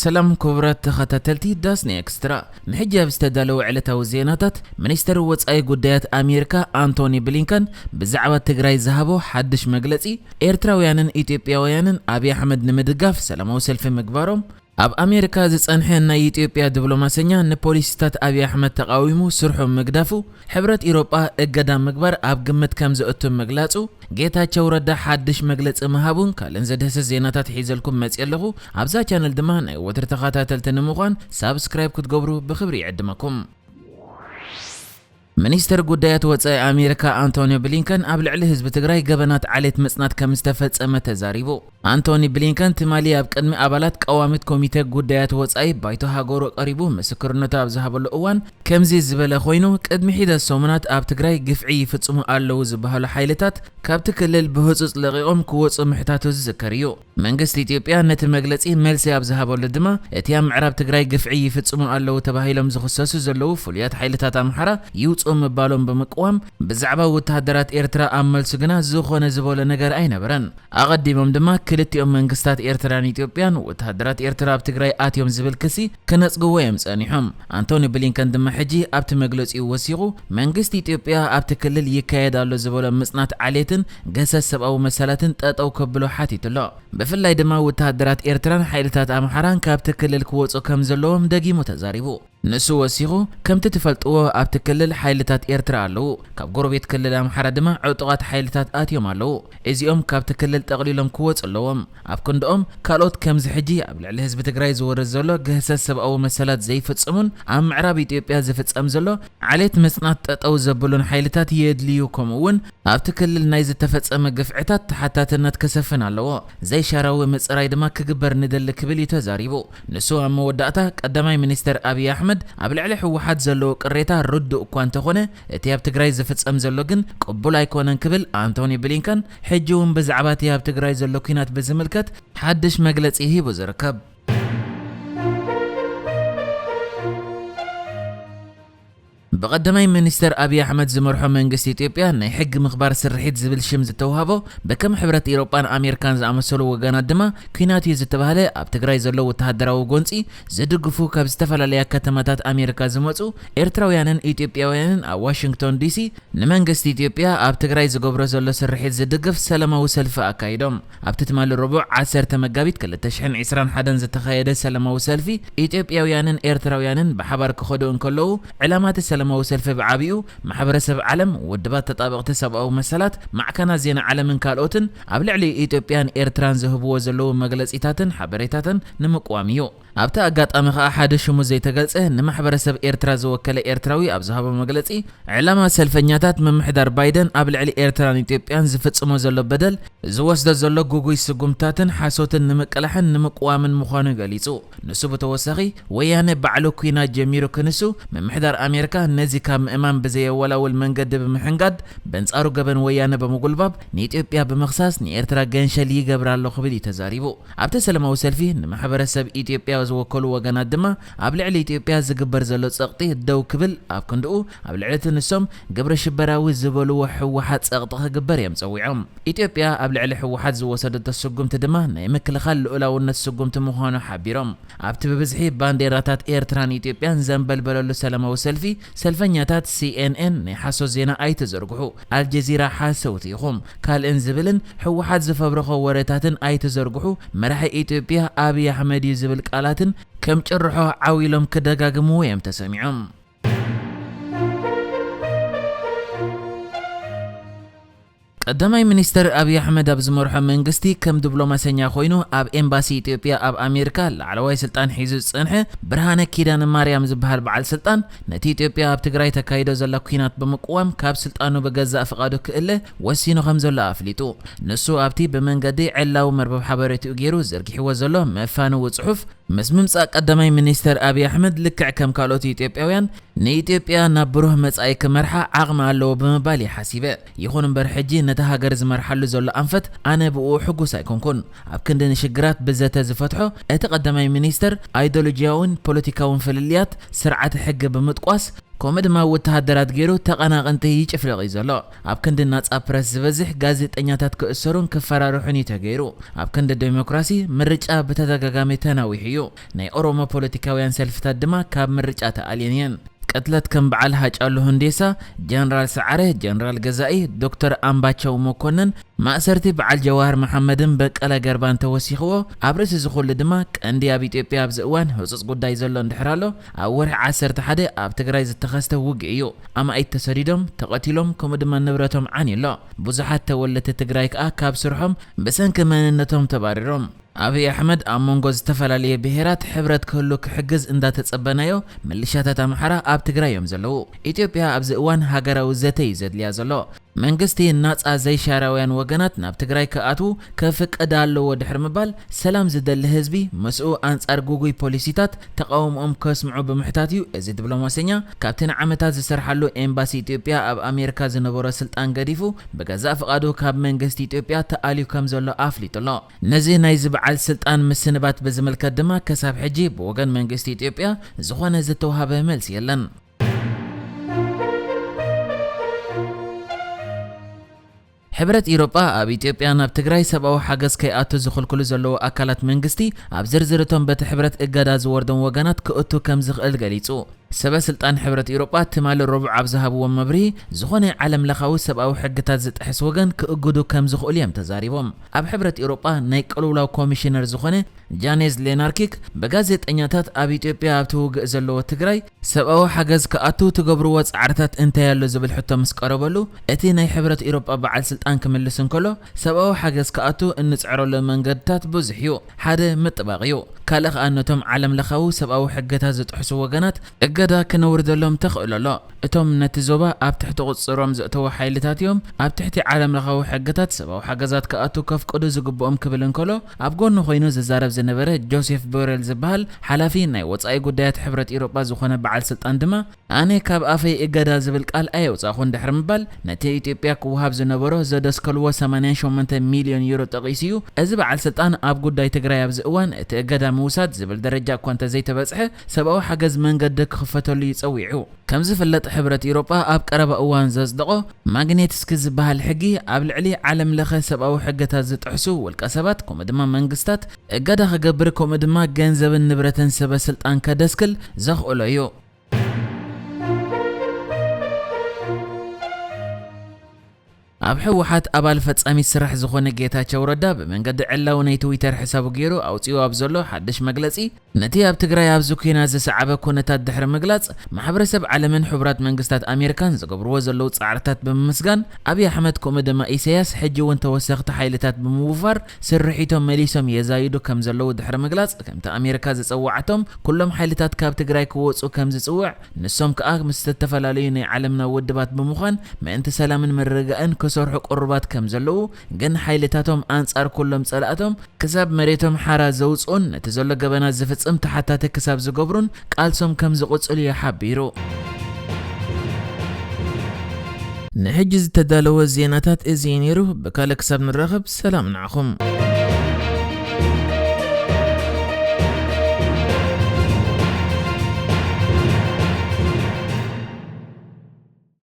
ሰላም ክቡራት ተኸታተልቲ ዳስኒ ኤክስትራ። ንሕጂ ኣብ ዝተዳለወ ዕለታዊ ዜናታት፣ ሚኒስተር ወጻኢ ጉዳያት ኣሜሪካ ኣንቶኒ ብሊንከን ብዛዕባ ትግራይ ዝሃቦ ሓድሽ መግለጺ፣ ኤርትራውያንን ኢትዮጵያውያንን ኣብይ ኣሕመድ ንምድጋፍ ሰላማዊ ሰልፊ ምግባሮም፣ ኣብ ኣሜሪካ ዝጸንሐ ናይ ኢትዮጵያ ዲፕሎማሰኛ ንፖሊሲታት ኣብይ ኣሕመድ ተቓዊሙ ስርሑ ምግዳፉ፣ ሕብረት ኢሮጳ እገዳ ምግባር ኣብ ግምት ከም ዘእቱ ምግላጹ፣ ጌታቸው ረዳ ሓድሽ መግለጺ ምሃቡን ካልእን ዘድህስስ ዜናታት ሒዘልኩም መጽየ ኣለኹ። ኣብዛ ቻነል ድማ ናይ ወትሪ ተኸታተልቲ ንምዃን ሳብስክራይብ ክትገብሩ ብኽብሪ ይዕድመኩም። ሚኒስተር ጉዳያት ወጻኢ ኣሜሪካ ኣንቶኒዮ ብሊንከን ኣብ ልዕሊ ህዝቢ ትግራይ ገበናት ዓሌት ምጽናት ከም ዝተፈጸመ ተዛሪቡ። ኣንቶኒ ብሊንከን ትማሊ ኣብ ቅድሚ ኣባላት ቀዋሚት ኮሚቴ ጉዳያት ወጻኢ ባይቶ ሃገሩ ቀሪቡ ምስክርነቱ ኣብ ዝሃበሉ እዋን ከምዚ ዝበለ ኮይኑ፣ ቅድሚ ሒደት ሰሙናት ኣብ ትግራይ ግፍዒ ይፍጽሙ ኣለዉ ዝበሃሉ ሓይልታት ካብቲ ክልል ብህጹጽ ለቒቖም ክወጹ ምሕታቱ ዝዝከር እዩ። መንግስቲ ኢትዮጵያ ነቲ መግለጺ መልሲ ኣብ ዝሃበሉ ድማ፣ እቲ ኣብ ምዕራብ ትግራይ ግፍዒ ይፍጽሙ ኣለዉ ተባሂሎም ዝኽሰሱ ዘለዉ ፍሉያት ሓይልታት ኣምሓራ ይውጽኡ ምባሎም ብምቅዋም፣ ብዛዕባ ወተሃደራት ኤርትራ ኣብ መልሱ ግና ዝኾነ ዝበሎ ነገር ኣይነበረን። ኣቐዲሞም ድማ ክልቲኦም መንግስታት ኤርትራን ኢትዮጵያን ወተሃደራት ኤርትራ ኣብ ትግራይ ኣትዮም ዝብል ክሲ ክነጽግዎ እዮም ጸኒሖም። ኣንቶኒ ብሊንከን ድማ ሕጂ ኣብቲ መግለጺኡ ወሲኹ፣ መንግስቲ ኢትዮጵያ ኣብቲ ክልል ይካየድ ኣሎ ዝበሎ ምጽናት ዓሌትን ገሰስ ሰብኣዊ መሰላትን ጠጠው ከብሎ ሓቲቱ ኣሎ። ብፍላይ ድማ ወተሃደራት ኤርትራን ሓይልታት ኣምሓራን ካብቲ ክልል ክወጹ ከም ዘለዎም ደጊሙ ተዛሪቡ። ንሱ ወሲኹ፣ ከምቲ ትፈልጥዎ ኣብቲ ክልል ሓይልታት ኤርትራ ኣለዉ። ካብ ጎረቤት ክልል ኣምሓራ ድማ ዕጡቓት ሓይልታት ኣትዮም ኣለዉ። እዚኦም ካብቲ ክልል ጠቕሊሎም ክወጹ ኣለዎም። ኣብ ክንድኦም ካልኦት ከምዚ ሕጂ ኣብ ልዕሊ ህዝቢ ትግራይ ዝወርድ ዘሎ ግህሰት ሰብኣዊ መሰላት ዘይፍጽሙን ኣብ ምዕራብ ኢትዮጵያ ዝፍጸም ዘሎ ዓሌት ምጽናት ጠጠው ዘብሉን ሓይልታት የድልዩ፣ ከምኡ እውን ኣብቲ ክልል ናይ ዝተፈጸመ ግፍዕታት ተሓታትነት ክሰፍን ኣለዎ። ዘይሻራዊ ምጽራይ ድማ ክግበር ንደሊ ክብል እዩ ተዛሪቡ። ንሱ ኣብ መወዳእታ ቀዳማይ ሚኒስተር ኣብይ ኣሕመድ ኣብ ልዕሊ ህወሓት ዘለዎ ቅሬታ ርዱእ እኳ እንተኾነ፣ እቲ ኣብ ትግራይ ዝፍጸም ዘሎ ግን ቅቡል ኣይኮነን ክብል ኣንቶኒ ብሊንከን ሕጂ እውን ብዛዕባ እቲ ኣብ ትግራይ ዘሎ ኲናት ብዝምልከት ሓድሽ መግለጺ ሂቡ ዝርከብ። ብቐዳማይ ሚኒስተር ኣብይ ኣሕመድ ዝመርሖ መንግስቲ ኢትዮጵያ ናይ ሕጊ ምኽባር ስርሒት ዝብል ሽም ዝተውሃቦ፣ ብከም ሕብረት ኢሮጳን ኣሜሪካን ዝኣመሰሉ ወገናት ድማ ኲናት እዩ ዝተባህለ ኣብ ትግራይ ዘሎ ወተሃደራዊ ጎንጺ ዝድግፉ ካብ ዝተፈላለያ ከተማታት ኣሜሪካ ዝመጹ ኤርትራውያንን ኢትዮጵያውያንን ኣብ ዋሽንግቶን ዲሲ ንመንግስቲ ኢትዮጵያ ኣብ ትግራይ ዝገብሮ ዘሎ ስርሒት ዝድግፍ ሰላማዊ ሰልፊ ኣካይዶም። ኣብቲ ትማሊ ረቡዕ ዓሰርተ መጋቢት ክልተ ሽሕን ዕስራን ሓደን ዝተኻየደ ሰላማዊ ሰልፊ፣ ኢትዮጵያውያንን ኤርትራውያንን ብሓባር ክኸዱ እንከለዉ፣ ዕላማ እቲ ሰላማዊ ሰልፊ ብዓቢኡ ማሕበረሰብ ዓለም፣ ውድባት ተጣበቕቲ ሰብኣዊ መሰላት፣ ማዕከናት ዜና ዓለምን ካልኦትን ኣብ ልዕሊ ኢትዮጵያን ኤርትራን ዝህብዎ ዘለዉ መግለጺታትን ሓበሬታትን ንምቅዋም እዩ። ኣብቲ ኣጋጣሚ ከኣ ሓደ ሽሙ ዘይተገልጸ ንማሕበረሰብ ኤርትራ ዝወከለ ኤርትራዊ ኣብ ዝሃቦ መግለጺ፣ ዕላማ ሰልፈኛታት ምምሕዳር ባይደን ኣብ ልዕሊ ኤርትራን ኢትዮጵያን ዝፍጽሞ ዘሎ በደል፣ ዝወስዶ ዘሎ ግጉይ ስጉምታትን ሓሶትን ንምቅላሕን ንምቅዋምን ምዃኑ ገሊጹ። ንሱ ብተወሳኺ፣ ወያነ ባዕሉ ኲናት ጀሚሩ ክንሱ፣ ምምሕዳር ኣሜሪካ ነዚ ካብ ምእማን ብዘየወላውል መንገዲ ብምሕንጋድ፣ በንጻሩ ገበን ወያነ ብምጉልባብ፣ ንኢትዮጵያ ብምኽሳስ ንኤርትራ ገንሸል ይገብር ኣሎ ክብል እዩ ተዛሪቡ። ኣብቲ ሰላማዊ ሰልፊ ንማሕበረሰብ ኢትዮጵያ ዝወከሉ ወገናት ድማ ኣብ ልዕሊ ኢትዮጵያ ዝግበር ዘሎ ጸቕጢ ደው ክብል ኣብ ክንድኡ ኣብ ልዕሊ እቲ ንሶም ግብረ ሽበራዊ ዝበልዎ ህወሓት ጸቕጢ ክግበር እዮም ጸዊዖም። ኢትዮጵያ ኣብ ልዕሊ ህወሓት ዝወሰደቶ ስጉምቲ ድማ ናይ ምክልኻል ልኡላውነት ስጉምቲ ምዃኑ ሓቢሮም። ኣብቲ ብብዝሒ ባንዴራታት ኤርትራን ኢትዮጵያን ዘንበልበለሉ ሰላማዊ ሰልፊ ሰልፈኛታት ሲኤንኤን ናይ ሓሶት ዜና ኣይትዘርግሑ፣ ኣልጀዚራ ሓሰውቲ ኢኹም፣ ካልእን ዝብልን ህወሓት ዝፈብረኾ ወረታትን ኣይትዘርግሑ፣ መራሒ ኢትዮጵያ ኣብይ ኣሕመድ እዩ ዝብል ቃላትን ከም ጭርሖ ዓው ኢሎም ክደጋግምዎ እዮም ተሰሚዖም። ቀዳማይ ሚኒስተር ኣብይ ኣሕመድ ኣብ ዝመርሖ መንግስቲ ከም ዲፕሎማሰኛ ኮይኑ ኣብ ኤምባሲ ኢትዮጵያ ኣብ ኣሜሪካ ላዕለዋይ ስልጣን ሒዙ ዝጸንሐ ብርሃነ ኪዳነ ማርያም ዝበሃል በዓል ስልጣን፣ ነቲ ኢትዮጵያ ኣብ ትግራይ ተካይዶ ዘላ ኲናት ብምቅዋም ካብ ስልጣኑ ብገዛእ ፍቓዱ ክእለ ወሲኑ ከም ዘሎ ኣፍሊጡ። ንሱ ኣብቲ ብመንገዲ ዕላዊ መርበብ ሓበሬትኡ ገይሩ ዘርጊሕዎ ዘሎ መፋነዊ ጽሑፍ፣ ምስ ምምጻእ ቀዳማይ ሚኒስተር ኣብይ ኣሕመድ ልክዕ ከም ካልኦት ኢትዮጵያውያን ንኢትዮጵያ ናብ ብሩህ መጻኢ ክመርሓ ዓቕሚ ኣለዎ ብምባል እየ ሓሲበ። ይኹን እምበር ሕጂ ነታ ሃገር ዝመርሓሉ ዘሎ ኣንፈት ኣነ ብኡ ሕጉስ ኣይኮንኩን። ኣብ ክንዲ ንሽግራት ብዘተ ዝፈትሖ እቲ ቀዳማይ ሚኒስተር ኣይዶሎጂያውን ፖለቲካውን ፍልልያት ስርዓተ ሕጊ ብምጥቋስ ከምኡ ድማ ወተሃደራት ገይሩ ተቐናቐንቲ ይጭፍልቕ እዩ ዘሎ። ኣብ ክንዲ ናጻ ፕረስ ዝበዝሕ ጋዜጠኛታት ክእሰሩን ክፈራርሑን እዩ ተገይሩ። ኣብ ክንዲ ዴሞክራሲ ምርጫ ብተደጋጋሚ ተናዊሑ እዩ። ናይ ኦሮሞ ፖለቲካውያን ሰልፍታት ድማ ካብ ምርጫ ተኣልየን እየን። ቅትለት ከም በዓል ሃጫሉ ሁንዴሳ፣ ጀነራል ሰዓረ፣ ጀነራል ገዛኢ፣ ዶክተር ኣምባቸው መኮንን፣ ማእሰርቲ በዓል ጀዋህር መሓመድን በቀለ ገርባን ተወሲኽዎ። ኣብ ርእሲ እዚ ኩሉ ድማ ቀንዲ ኣብ ኢትዮጵያ ኣብዚ እዋን ህጹጽ ጉዳይ ዘሎ እንድሕር ኣሎ፣ ኣብ ወርሒ ዓሰርተ ሓደ ኣብ ትግራይ ዝተኸስተ ውግእ እዩ። ኣማኢት ተሰዲዶም፣ ተቐቲሎም፣ ከምኡ ድማ ንብረቶም ዓንዩ ኣሎ። ብዙሓት ተወለድቲ ትግራይ ከኣ ካብ ስርሖም ብሰንኪ መንነቶም ተባሪሮም። ኣብይ ኣሕመድ ኣብ መንጎ ዝተፈላለየ ብሄራት ሕብረት ክህሉ ክሕግዝ እንዳተጸበናዮ፣ ምልሻታት ኣምሓራ ኣብ ትግራይ እዮም ዘለዉ። ኢትዮጵያ ኣብዚ እዋን ሃገራዊ ዘተ እዩ ዘድልያ ዘሎ። መንግስቲ ናጻ ዘይሻራውያን ወገናት ናብ ትግራይ ክኣትዉ ከፍቅድ ኣለዎ ድሕሪ ምባል፣ ሰላም ዝደሊ ህዝቢ ምስኡ ኣንጻር ጉጉይ ፖሊሲታት ተቃውሞኦም ከስምዑ ብምሕታት እዩ እዚ ዲፕሎማሰኛ ካብቲ ንዓመታት ዝሰርሓሉ ኤምባሲ ኢትዮጵያ ኣብ ኣሜሪካ ዝነበሮ ስልጣን ገዲፉ ብገዛእ ፍቓዱ ካብ መንግስቲ ኢትዮጵያ ተኣልዩ ከም ዘሎ ኣፍሊጡ ኣሎ። ነዚ ናይዚ በዓል ስልጣን ምስንባት ብዝምልከት ድማ ክሳብ ሕጂ ብወገን መንግስቲ ኢትዮጵያ ዝኾነ ዝተውሃበ መልሲ የለን። ሕብረት ኢሮጳ ኣብ ኢትዮጵያ ናብ ትግራይ ሰብኣዊ ሓገዝ ከይኣቱ ዝኽልክሉ ዘለዉ ኣካላት መንግስቲ ኣብ ዝርዝር እቶም በቲ ሕብረት እገዳ ዝወርዶም ወገናት ክእቱ ከም ዝኽእል ገሊጹ። ሰበ ስልጣን ሕብረት ኢሮጳ ትማሊ ረቡዕ ኣብ ዝሃብዎ መብርሂ፣ ዝኾነ ዓለም ለኻዊ ሰብኣዊ ሕግታት ዝጥሕስ ወገን ክእግዱ ከም ዝኽእሉ እዮም ተዛሪቦም። ኣብ ሕብረት ኢሮጳ ናይ ቅልውላው ኮሚሽነር ዝኾነ ጃኔዝ ሌናርኪክ ብጋዜጠኛታት ኣብ ኢትዮጵያ ኣብቲ ውግእ ዘለዎ ትግራይ ሰብኣዊ ሓገዝ ክኣቱ ትገብርዎ ጻዕርታት እንታይ ኣሎ ዝብል ሕቶ ምስ ቀረበሉ፣ እቲ ናይ ሕብረት ኢሮጳ በዓል ስልጣን ክምልስ እንከሎ፣ ሰብኣዊ ሓገዝ ክኣቱ እንጽዕረሉ መንገድታት ብዙሕ እዩ። ሓደ ምጥባቕ እዩ። ካልእ ከኣ ነቶም ዓለም ለኻዊ ሰብኣዊ ሕግታት ዝጥሕሱ ወገናት እገዳ ክነውርደሎም ተኽእሎ ኣሎ። እቶም ነቲ ዞባ ኣብ ትሕቲ ቁጽጽሮም ዘእተዉ ሓይልታት እዮም ኣብ ትሕቲ ዓለም ለኻዊ ሕግታት ሰብኣዊ ሓገዛት ክኣቱ ከፍቅዱ ዝግብኦም ክብል እንከሎ፣ ኣብ ጎኑ ኮይኑ ዝዛረብ ዝነበረ ጆሴፍ ቦሬል ዝበሃል ሓላፊ ናይ ወጻኢ ጉዳያት ሕብረት ኢሮጳ ዝኾነ በዓል ስልጣን ድማ፣ ኣነ ካብ ኣፈይ እገዳ ዝብል ቃል ኣየውጻእኹን ድሕሪ ምባል፣ ነቲ ኢትዮጵያ ክወሃብ ዝነበሮ ዘደስከልዎ ሰማንያን ሸሞንተ ሚልዮን ዩሮ ጠቒሱ እዩ። እዚ በዓል ስልጣን ኣብ ጉዳይ ትግራይ ኣብዚ እዋን እቲ እገዳ ምውሳድ ዝብል ደረጃ እኳ እንተዘይተበጽሐ፣ ሰብኣዊ ሓገዝ መንገዲ ክኽፈተሉ እዩ ጸዊዑ። ከም ዝፍለጥ ሕብረት ኢሮጳ ኣብ ቀረባ እዋን ዘጽደቖ ማግኔትስኪ ዝበሃል ሕጊ ኣብ ልዕሊ ዓለም ለኸ ሰብኣዊ ሕግታት ዝጥሕሱ ውልቀ ሰባት ከምኡ ድማ መንግስታት እገዳ ክገብር ከምኡ ድማ ገንዘብን ንብረትን ሰበ ስልጣን ከደስክል ዘኽእሎ እዩ። ኣብ ህወሓት ኣባል ፈጻሚት ስራሕ ዝኾነ ጌታቸው ረዳ ብመንገዲ ዕላዊ ናይ ትዊተር ሕሳቡ ገይሩ ኣውጺኡ ኣብ ዘሎ ሓድሽ መግለጺ፣ ነቲ ኣብ ትግራይ ኣብዚ ኲናት ዝሰዓበ ኩነታት ድሕሪ ምግላጽ፣ ማሕበረሰብ ዓለምን ሕቡራት መንግስታት ኣሜሪካን ዝገብርዎ ዘለዉ ጻዕርታት ብምምስጋን፣ ኣብይ ኣሕመድ ከምኡ ድማ ኢሳያስ ሕጂ እውን ተወሰኽቲ ሓይልታት ብምውፋር ስርሒቶም መሊሶም የዛይዱ ከም ዘለዉ ድሕሪ ምግላጽ፣ ከምቲ ኣሜሪካ ዝጸዋዓቶም ኩሎም ሓይልታት ካብ ትግራይ ክወጹ ከም ዝጽውዕ፣ ንሶም ከኣ ምስ ዝተፈላለዩ ናይ ዓለምና ውድባት ብምዃን ምእንቲ ሰላምን ምርግጋእን ክሰርሑ ቅሩባት ከም ዘለዉ፣ ግን ሓይልታቶም ኣንጻር ኩሎም ጸላእቶም ክሳብ መሬቶም ሓራ ዘውጽኡን ነቲ ዘሎ ገበናት ዝፍጽም ተሓታቲ ክሳብ ዝገብሩን ቃልሶም ከም ዝቕጽሉ እዩ ሓቢሩ። ንሕጂ ዝተዳለወ ዜናታት እዚ እዩ ነይሩ። ብካልእ ክሳብ ንራኸብ ሰላም ንዓኹም።